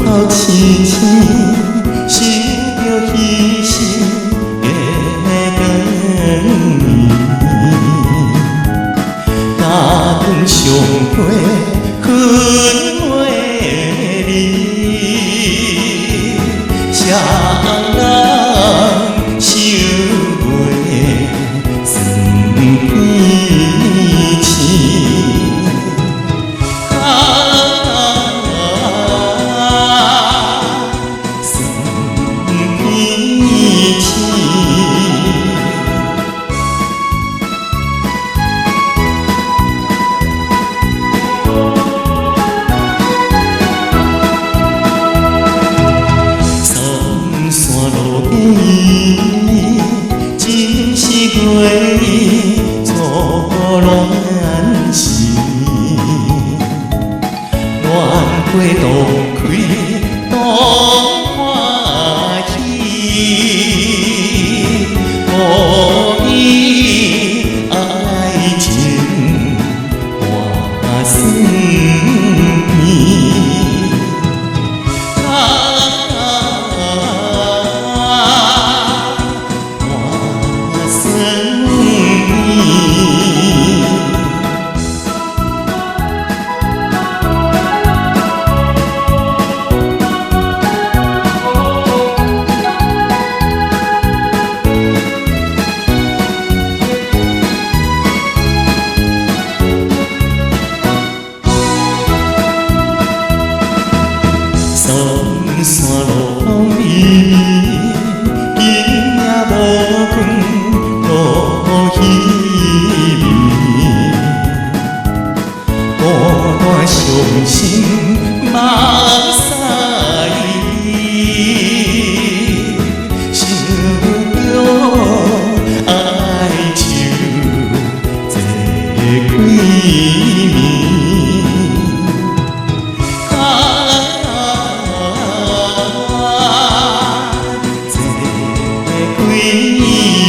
頭痴痴，想著彼時的光年，甲阮相陪分袂離，誰人想袂酸甜痴？啊，酸甜痴。三线路过伊，真是月初恋时，恋过同开同歡喜，予伊愛情換酸甜。啊，換酸甜。三線路風微微，今夜無困露稀微，孤單傷心目屎滴，想著哀愁這幾暝。啊，這幾暝。